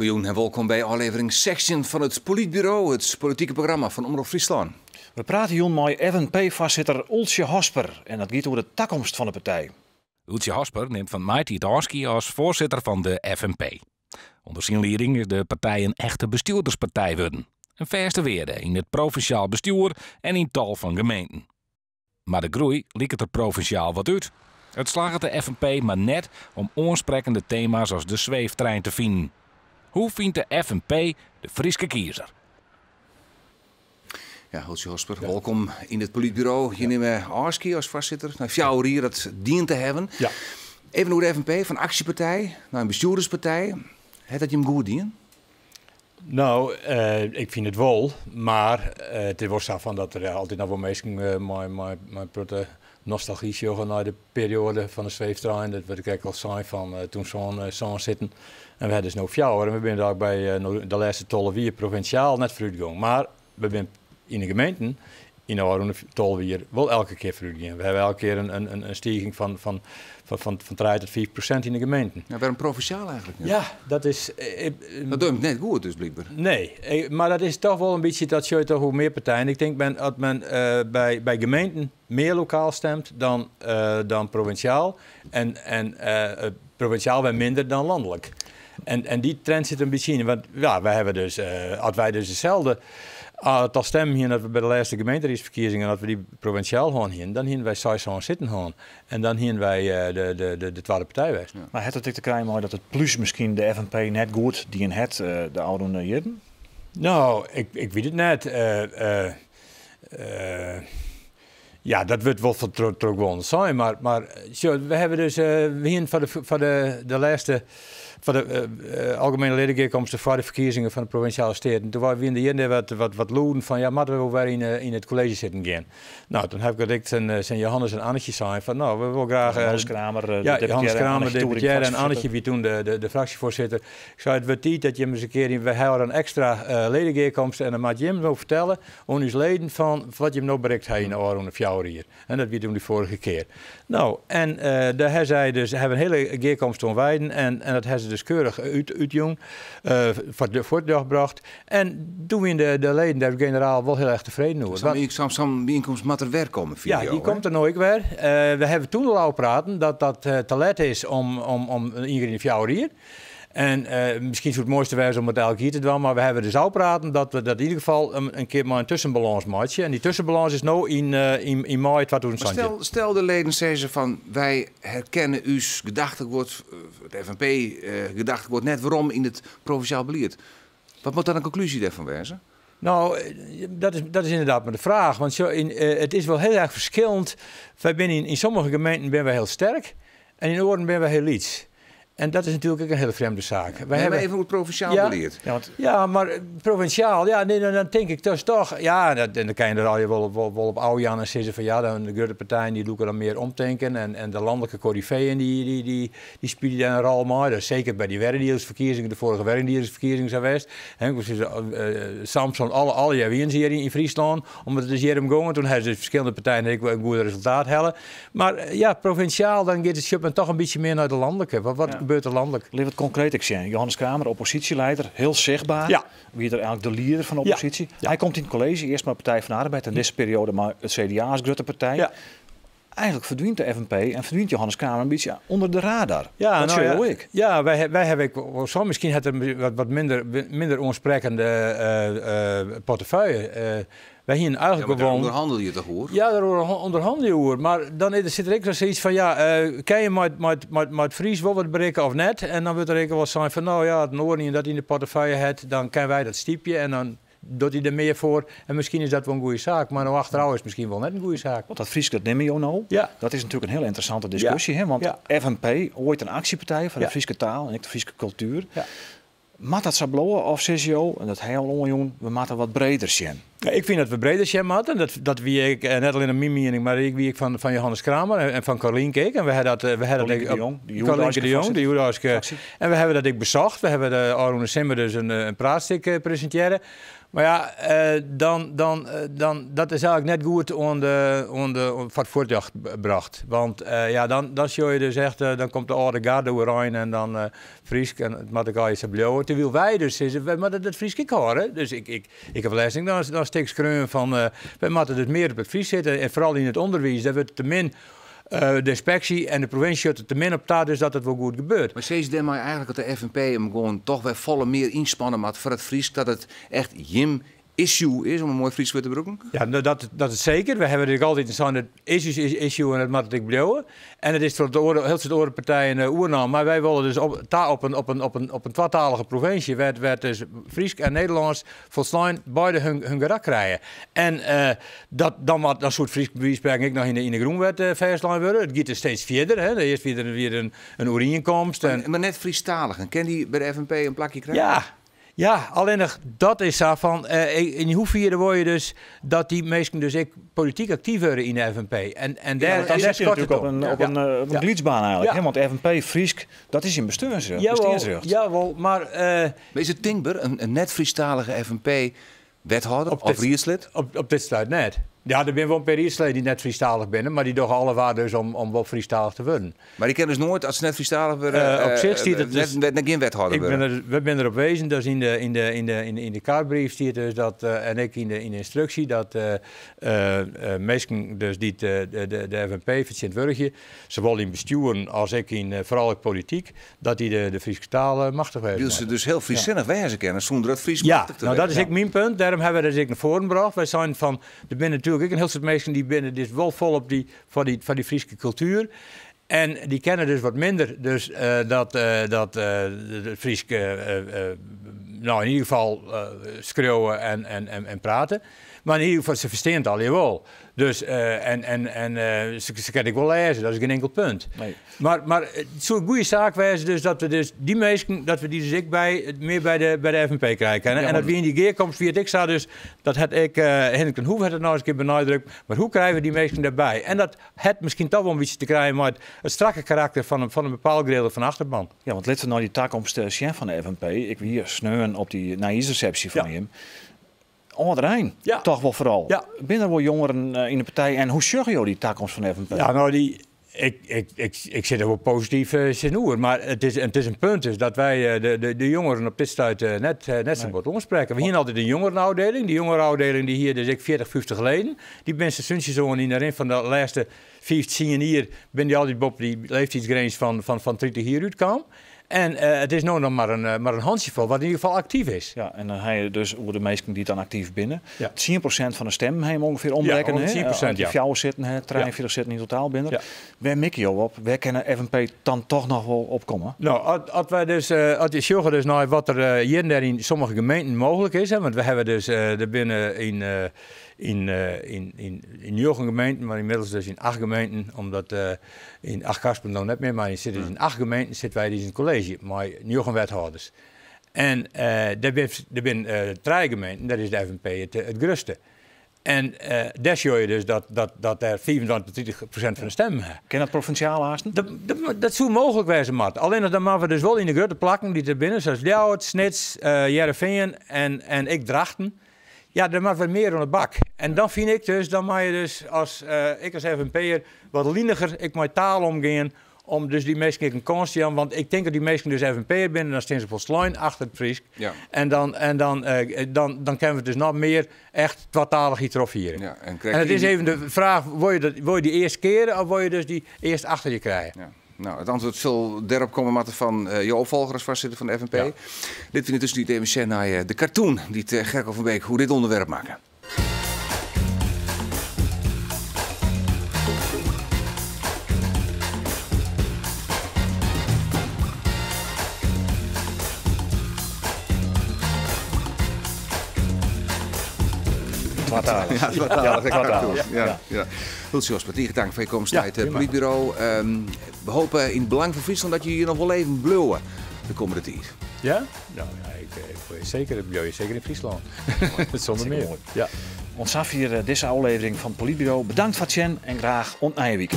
Goejûn en wolkom by ôflevering 16 fan It Polytburo, it politike programma fan Omrop Fryslân. We prate jûn mei FNP-foarsitter Oeltsje Hosper en dat giet oer de takomst fan de partij. Oeltsje Hosper nimt fan maitiid ôfskie as foarsitter fan de FNP. Under syn lieding is de partij in echte bestjoerderspartij wurden. In fêste wearde yn it provinsjaal bestjoer en yn tal fan gemeenten. Mar de groei liket der provinsjaal wat út. It slagget de FNP mar net om oansprekkende tema's as de sweeftrein te finen. Hoe fynt de FNP de Fryske kiezer? Ja, Oeltsje Hosper, wolkom yn It Polytburo. Je nimme ôfskie as foarsitter, nei 4 jier dat dien te hawwen. Ja. Even oer de FNP, fan aksjepartij nei in bestjoerderspartij. Hat dat jim goed dien? No, ik fyn it wol, mar it is wol sa fan dat der altyd noch wol minsken mei protte nostalgy sjogge nei de perioade fan de sweeftrein. Dat wurdt ek al sein fan toen sân sitten. En we ha dus no fjouwer en we binne der by de lêste 12 jier provinsjaal net foarútgong. Mar we binne yn de gemeenten yn de ôfrûne 12 jier wol elke kear foarútgien. We hawwe elke kear in stiging fan 3 tot 5% yn de gemeenten. Ja, wêrom provinsjaal eigentlik net? Ja, dat is. Dat docht net goed, dus blykber. Nee, mar dat is dochs wol in bytsje, dat sjoch je dochs hoe mear partijen. Ik tink dat men by gemeenten mear lokaal stimt dan provinsjaal. En provinsjaal wer minder dan lanlik. En dy trend sit in bytsje yn. Want ja, wy hawwe dus, as wy dus itselde tal stimmen hiene dat we by de lêste gemeenteriedsferkiezingen, dat we dy provinsjaal hân hiene, dan hiene wy seis sitten hân. En dan hiene wy de twadde partij west. Ja. Mar hat it ek te krijen mei dat it plús miskien de FNP net goed dien hat de ôfrûne jierren? No, ik wit it net. Ja, dat wurdt wol fan troch guon sein, mar sjoch, we hawwe dus, we hiene foar de lêste, foar de algemiene ledegearkomste foar de ferkiezingen fan de Provinsjale Steaten, doe wiene der hjir en dêr wat lûden fan, ja, moatte we wol wer yn it kolleezje sitten gean. No, dan ha ik tsjin Johannes en Annetje sein fan, no, we wolle graach. Johannes Kramer, de Ja, Johannes deputearre, Kramer, Annetje Toering, deputearre en fraksjefoarsitter. Annetje wie doe de fraksjefoarsitter. Ik sei, it wurdt tiid dat jim ris in kear, we hawwe in ekstra ledegearkomste en dan moat jim no fertelle oan ús leden fan wat jim no berikt hawwe yn de ôfrûne 4 jier. En dat wie doe de foarige kear. No, en dêr ha sy dus hawwe in hiele gearkomste oan wijden en dat ha se dus keurich útjûn, foar it ljocht brocht. En doe wiene de leden dêr generaal wol hiel erch tefreden oer. Sa'n byienkomst moat der wer komme, fine Ja, jo, dy hè? komt der no ek wer. We hawwe doe al ôfpraten dat dat te let is om ien kear yn de 4 jier. En miskien soe it moaiste wêze om it elk jier te dwaan, mar we hawwe dus ôfpraten dat we dat yn ieder gefal in kear mei in tuskenbalâns meitsje. En dy tuskenbalâns is no yn maaie Mar 2020. stel de leden sizze fan wy herkenne ús gedachtegoed, it FNP-gedachtegoed net werom yn it provinsjaal belied. Wat moat dan de konklúzje dêrfan wêze? No, dat is ynderdaad mar de fraach. Want sjoch, it is wol hiel erch ferskillend. Wy binne yn sommige gemeenten binne wy hiel sterk en yn oaren binne wy hiel lyts. En dat is natuerlik ek in hiele frjemde saak. Wy Nee, hawwe mar even oer it provinsjaal belied. Ja, want Ja, mar provinsjaal, ja, nee, dan tink ik dus dochs, ja, en dan kin je der al wol op ôfjaan en sizze fan ja, dan de grutte partijen dy lûke dan mear omtinken en de lanlike koryfeeën dy spylje dêr in rol mei. Dus seker by dy weryndielingsferkiezingen, de foarige weryndielingsferkiezingen sa west. Hè, ik sizze, Samson, alle jier wiene se hjir yn Fryslân, omdat it dus hjir om gong. Doe hawwe se ferskillende partijen ek in goed resultaat helle. Mar ja, provinsjaal, dan giet it sjoppen dochs in bytsje mear nei de lanlike. Wat gebeurt der lanlik? Litte we it konkreet ek sjen. Johannes Kramer, opposysjelieder, hiel sichtber. Wie der eigentlik de lieder fan de opposysje. Hy komt yn it kolleezje, earst mei Partij fan de Arbeid en dizze perioade mei it CDA as grutte partij. Eigentlik ferdwynt de FNP en ferdwynt Johannes Kramer in bytsje ûnder de radar. Ja, dat no sjoch ja. ik. Ja, wy hawwe ek wol sa miskien hat er wat minder oansprekkende portefeuille. Wy hiene Ja, eigentlik mar dêr gewoan. ûnderhannelje je dochs oer? Ja, dêr ûnderhannelje je oer. Mar dan sit der ek wol sayts fan, ja, kin je mei it Frysk wol wat berikke of net? En dan wurdt der ek wol sein fan, no ja, as in oar ien dat yn de portefeuille hat, dan kinne wy dat stypje en dan docht hy der mear foar. En miskien is dat wol in goede saak, mar no achterôf is it miskien wol net in goede saak. Want dat Frysk, dat nimme jo no. Dat is natuerlik in hiel ynteressante diskusje. Hè? Want FNP, oait in aksjepartij foar de Fryske taal en ek de Fryske kultuer. Moat dat sa bliuwe of sizze jo, en dat ha jo al oanjûn, we moatte wat breder sjen? Ja, ik fyn dat we breder sjen moatte. Dat wie ek net allinnich myn miening, mar ek wie ek fan Johannes Kramer en fan Corlienke ek. En we ha dat, we ha dat Corlienke ek de Jong, de Corlienke de Jong, de hjoeddeiske fraksje. En we hawwe dat ek besocht. We hawwe de ôfrûne simmer dus in praatstik presintearre. Mar ja, dan, dan, dan, dat is eigenlik net goed oan de, oan de, foar it fuotljocht brocht. Want ja, dan, dan sjoch je dus echt, dan komt de âlde garde oerein en dan Frysk en it moat ek allegear sa bliuwe. Terwyl wy dus sizze, wy moatte it Frysk ek hâlde. Dus ik, ik haw lêsten ek noch in stik skreaun fan, wy moatte dus mear op it Frysk sitte en foaral yn it ûnderwiis, dêr wurdt te min, de ynspeksje en de provinsje sjocht der te min op ta, dus dat it wol goed gebeurt. Mar sizze dêrmei eigenlik dat de FNP him gewoan toch wer folle mear ynspanne moat foar it Frysk, dat it echt jim issue is, om in moai Frysk wurd te brûken? Ja, no, dat is seker. We hawwe der altyd sein, it is ús issue en dat moat it ek bliuwe. En it is troch de oare, hiel soad oare partijen oernaam. Mar wy wolle dus op, ta op in twatalige provinsje, wêr't dus Frysk en Nederlânsk folslein beide hun gerak krije. En dat, dan moat, dan soe it Frysk by wize fan sprekken ek noch yn de grûnwet fêstlein wurde. It giet dus steeds fierder. Hè. Earst wie der, wie der in oerienkomst. En Mar net Frysktaligen, kin dy by de FNP in plakje krije? Ja. Ja, allinnich dat is sa fan, yn hoefiere wol je dus dat dy minsken dus ek polityk aktyf wurde yn de FNP? En Ja, want dan dêr sit je skort it natuerlik op om. Op een glydsbaan eigenlik, hè? Want FNP Frysk, dat is in Jawel, besteansrjocht. jawel, maar, Maar is it tinkber, in net Frysktalige FNP wethâlder Op of dit riedslid? Op dit stuit net. Ja, der binne wol in pear riedsleden dy't net Frysktalich binne, mar dy dogge alle war dus om wol Frysktalich te wurden. Mar dy kinne dus noait, as se net Frysktalich wurde, Op sich stiet it dus net gjin wethâlder Ik bin wurde? der, we binne derop wezen, dus yn de karbrief stiet dus dat, en ek yn de ynstruksje, dat minsken dus dy't de FNP fertsjintwurdigje, sawol yn bestjoeren as ek yn, foaral ek polityk, dat dy de Fryske taal machtich wêze Wylst se moatte. dus hiel Frysksinnig wêze kinne sûnder it Frysk Ja, machtich te nou, dat is wêzen. ek myn punt. Dêrom hawwe wy dat ek nei foaren brocht. Wy seinen fan, der binne natuerlik ek in hiel soad minsken dy binne dus wol folop dy, foar dy Fryske kultuer. En dy kenne dus wat minder dus, dat it Frysk, nou, yn ieder gefal, skriuwe en prate. Mar yn ieder gefal, se ferstean it allegear wol. Dus en se kinne ek wol lêze, dat is gjin inkel punt. Nee. Mar it soe in goede saak wêze dus dat we dus dy minsken, dat we dy dus ek by, mear by de FNP krije kinne. Ja, en dat want wie yn dy gearkomst, wie it ek sa, dus dat hat ek, Hendrik ten Hoeve hat it noch eens in kear benadrukt, mar hoe krije we dy minsken dêrby? En dat hat miskien toch wol in bytsje te krijen mei it strakke karakter fan in bepaald gedeelte fan de achterban. Ja, want litte we nei dy takomst sjen fan de FNP. Ik wie sneon op dy nijjiersresepsje fan him. Âlderein, toch wol foaral. Binne der wol jongeren yn de partij en hoe sjogge jo dy takomst fan de FNP? Ja, nou, dy, ik sit der wol posityf tsjinoer, mar it is in punt dus dat wy de jongeren op dit stuit net sa bot oansprekke. We hiene altyd in jongerenôfdieling. Dy jongerenôfdieling dy hie dus ek 40, 50 leden. Dy binne sa súntsjes oan yn de rin fan de lêste 15 jier binne dy altyd boppe dy leeftiidsgrins fan 30 jier útkaam. En it is no noch mar in hantsjefol wat yn ieder gefal aktyf is. Ja, en dan ha je dus oer de minsken dy't dan aktyf binne. 10% fan de stimmen ha jim ûngefear Ja, omrekkene, hè? 10%, ja. 4 sitten, hè, 43 sitten yn totaal binne der. Wêr mikke jo op? Wêr kin de FNP dan toch noch wol op komme? Nou, as wy dus, as je sjogge dus nei wat der hjir en dêr yn sommige gemeenten mooglik is, hè, want we hawwe dus, der binne yn 9 gemeenten, mar ynmiddels dus yn 8 gemeenten, omdat yn Achtkarspelen no net mear, mar yn sit dus yn 8 gemeenten sitte wy dus yn it kolleezje mei 9 wethâlders. En der binne 3 gemeenten, dêr is de FNP it grutste. En dêr sjogge je dus dat dêr 25 tot 30% fan de stimmen ha. Kin dat provinsjaal haasten? Dat soe mooglik wêze moatte. Allinnich dan moatte we dus wol yn de grutte plakken dy't der binne, sa as Ljouwert, Snits, Hearrenfean en ek Drachten. Ja, dêr moatte we mear oan de bak. En dan fyn ik dus, dan mei je dus as, ik as F N P'er wat liniger ik mei taal omgean om dus dy minsken ek in kâns te jaan. Want ik tink dat dy minsken dus F N P'er binne, dan stean se folslein achter it Frysk. En dan kinne we dus noch mear echt twatalich trochfiere. Ja, en En het is die even de fraach, wol je die earst keare of wol je dus die earst achter je krije? Ja. Nou, het antwoord zal daarop komen, Marten, van je opvolger als voorzitter van de FNP. Dit vind ik dus niet even zien naar de cartoon die het, Gerco van Beek hoe dit onderwerp maken. Twatalig. Ja, twatalig. Ja, twatalig. Ja, Ja. ja. Hiltsje Josper, tige tank foar je komst Ja, uit het prima. Politburo. We hopen in het belang van Friesland dat je hier nog wel even blijven de komende tijd. Ja? Nou, ja, ik zeker, ik blijf zeker in Friesland. Zonder meer. Ja. Want safier dizze ôflevering fan Polytburo. Bedankt foar it sjen en graach oant nije wike.